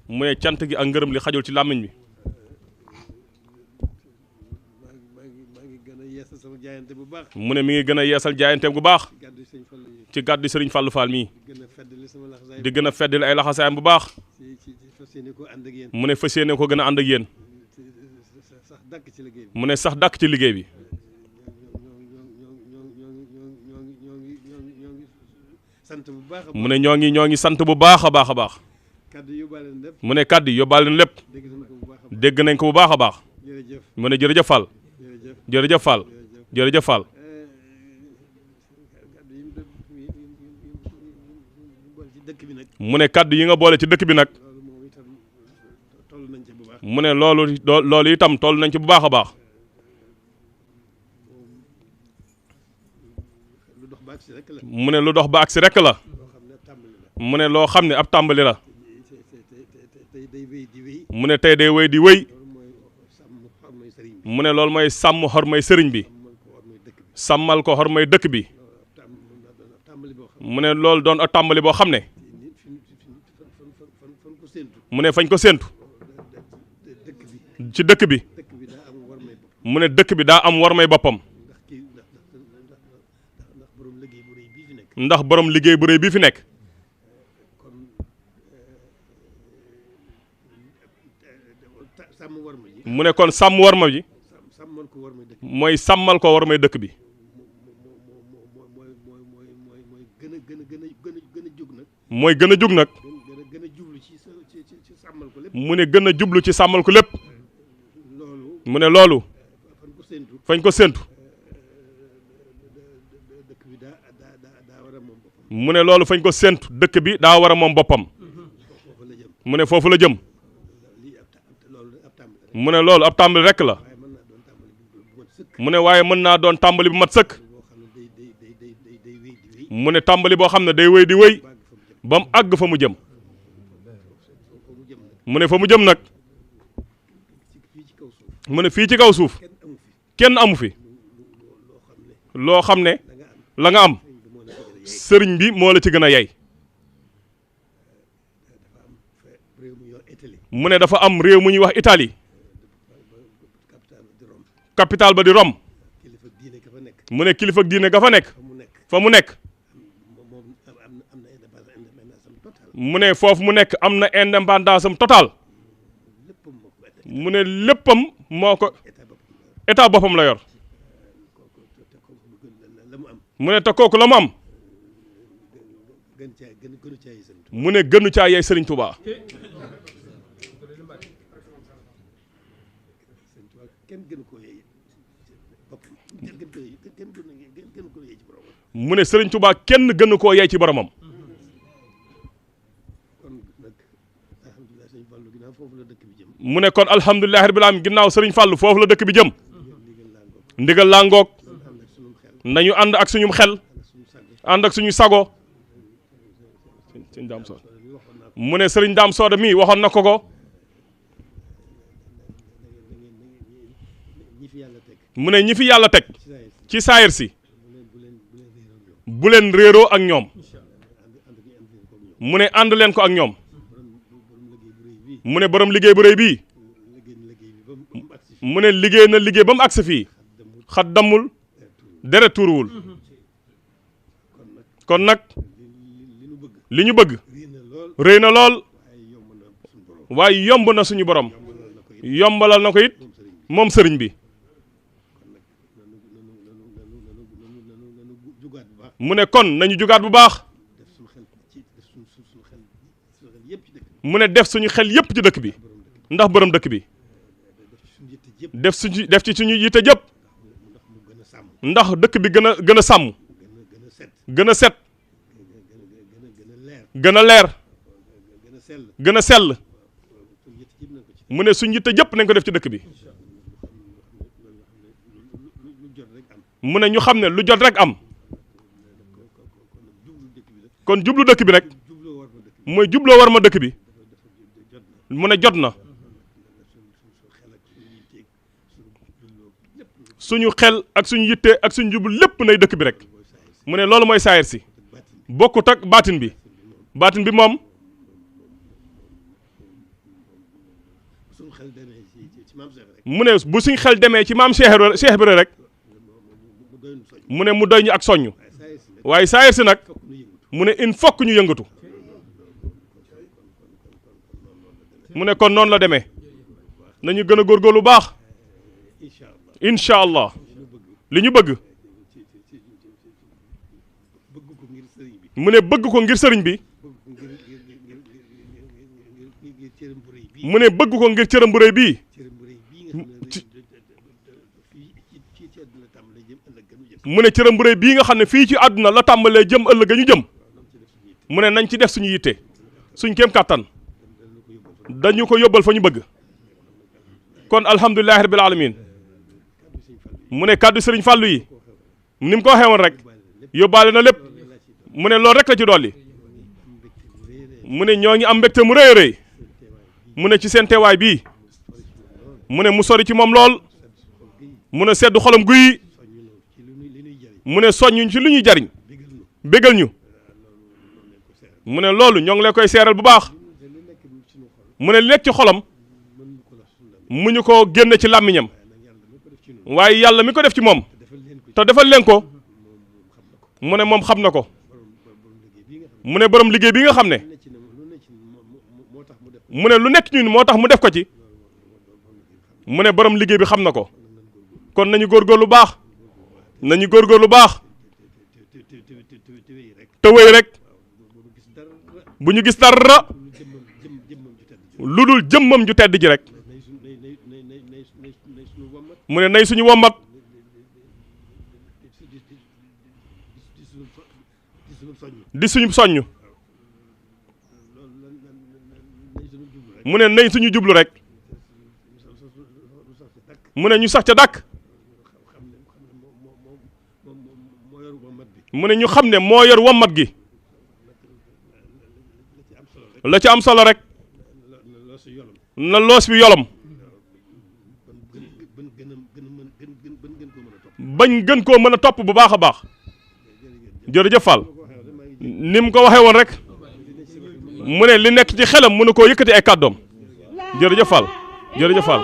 mu ne cant gi ak ngërëm li xajul ci làmmiñ bi. mu ne mi ngi gën a yeesal jaayanteem bu baax ci gàddu Sëriñ Fallou Fall mii di gën a feddali ay laxasaayam bu baax mu ne fas yéene ko gën a ànd ak yéen mu ne sax dàkk ci liggéey bi mu ne ñoo ngi sant bu baax a baax a baax mu ne kàddu yóbbaale na lépp dégg nañ ko bu baax a baax mu ne jërëjëf Fall jërëjëf Fall jërëjëf Fall mu ne kàddu yi nga boole ci dëkk bi nag mu ne loolu itam toll nañ ci bu baax a baax mu ne lu dox ba agsi rek la mu ne loo xam ne ab tàmbali la mu ne tey day wéy di wéy mu ne loolu mooy sàmm xormay sëriñ bi sàmmal ko xormay dëkk bi mu ne loolu doon ak tàmbali boo xam ne mu ne fañ ko séentu ci dëkk bi mu ne dëkk bi daa am warmay boppam ndax borom liggéey bu rëy bii fi nekk mu ne kon sàmm warma ji mooy sàmmal ko warmay dëkk bi mooy gën a jug nag mu ne gën a jublu ci sàmmal ko lépp mu ne loolu fañ ko séentu mu ne loolu fañ ko séentu dëkk bi daa war a moom boppam mu ne foofu la jëm mu ne loolu ab tàmbali rekk la mu ne waaye mën naa doon tàmbali bu mat sëkk mu ne tàmbali boo xam ne day wéy di wéy ba mu àgg fa mu jëm mu ne fa mu jëm nag mu ne fii ci kaw suuf kenn amu fi loo xam ne la nga am sëriñ bi moo la ci gën a yey mu ne dafa am réew mu ñuy wax Italie capital ba di Rome mu ne kilifa diine ga fa nekk fa mu nekk mu ne foofu mu nekk am na indépendance am total mu ne léppam moo ko état boppam la yor mu ne te kooku la mu am mu ne gënu caa yey Sëriñ Touba mu ne Sëriñ Touba kenn gënu koo yey ci boromam mu ne kon alhamdulillahi rabbil alamin ginnaaw Sëriñ Fallu foofu la dëkk bi jëm ndigal laa ngoog nañu ànd ak suñu xel ànd ak suñu sago mu ne Sëriñ Daam Sooda mii waxoon na ko mu ne ñi fi yàlla teg ci saayir si bu leen réeroo ak ñoom mu ne ànd leen ko ak ñoom mu ne borom liggéey bu rëy bii mu ne liggéey na liggéey ba mu agsi fii xat dammul deret tuuruwul kon nag li ñu bëgg rëy na lool waaye yomb na suñu borom yombalal na ko it moom sëriñ bi mu ne kon nañu jugaat bu baax mu ne def suñu xel yépp ci dëkk bi ndax borom dëkk bi def ci suñu yitte jëpp ndax dëkk bi gën a sàmm gën a set gën a leer gën a sell mu ne suñu yitte jëpp nañ ko def ci dëkk bi mu ne ñu xam ne lu jot rek am kon jublu dëkk bi rek mooy jubloo war ma dëkk bi mu ne jot na suñu xel ak suñu yitte ak suñu jublu lépp nay dëkk bi rek mu ne loolu mooy saayir si bokkut ak baatin bi moom mu ne bu suñ xel demee ci maam Cheikh Ibra rek mu ne mu doy ñu ak soññ waaye saayir si nag mu ne il faut que ñu yëngatu mu ne kon noonu la demee nañu gën a góorgóorlu lu baax incha allah li ñu bëgg mu ne bëgg ko ngir sëriñ bi mu ne bëgg ko ngir cëram bu rëy bii mu ne cëram bu rëy bii nga xam ne fii ci àdduna la tàmbalee jëm ëllëg ñu jëm mu ne nañ ci def suñu yitte suñ kéem kàttan dañu ko yóbbal fa ñu bëgg kon alhamdulilahi rabbil alamin mu ne kàddu sëriñ Fàllu yi ni mu ko waxee woon rek yóbbaale na lépp mu ne loolu rek la ci dolli mu ne ñoo ngi am mbégte mu rëy a rëy mu ne ci seen teewaay bii mu ne mu sori ci moom lool mu ne seddu xolam guy mu ne soññuñ ci lu ñuy jariñ bégal ñu mu ne loolu ñoo ngi lay koy seeral bu baax mu ne li nekk ci xolam mu ñu ko génne ci làmmiñam waaye yàlla mi ko def ci moom te defal leen ko mu ne moom xam na ko mu ne borom liggéey bi nga xam ne mu ne lu nekk ñun moo tax mu def ko ci mu ne borom liggéey bi xam na ko kon nañu góorgóorlu baax nañu góorgóorlu baax te wéy rek bu ñu gis dara lu dul jëmmam ju tedd ji rek mu ne nay suñu wommat di suñu soññ mu ne nay suñu jublu rek mu ne ñu sax ca dàkk mu ne ñu xam ne moo yor wommat gi la ci am solo rek na loos bi yolom bañ gën koo mën a topp bu baax a baax jërëjëf Fall ni mu ko waxee woon rek mu ne li nekk ci xelam mu ne koo yëkkati ay kàddoom jërëjëf Fall jërëjëf Fall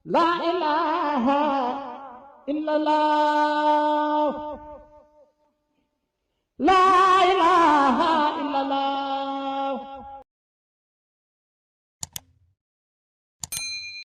la ilaha illallah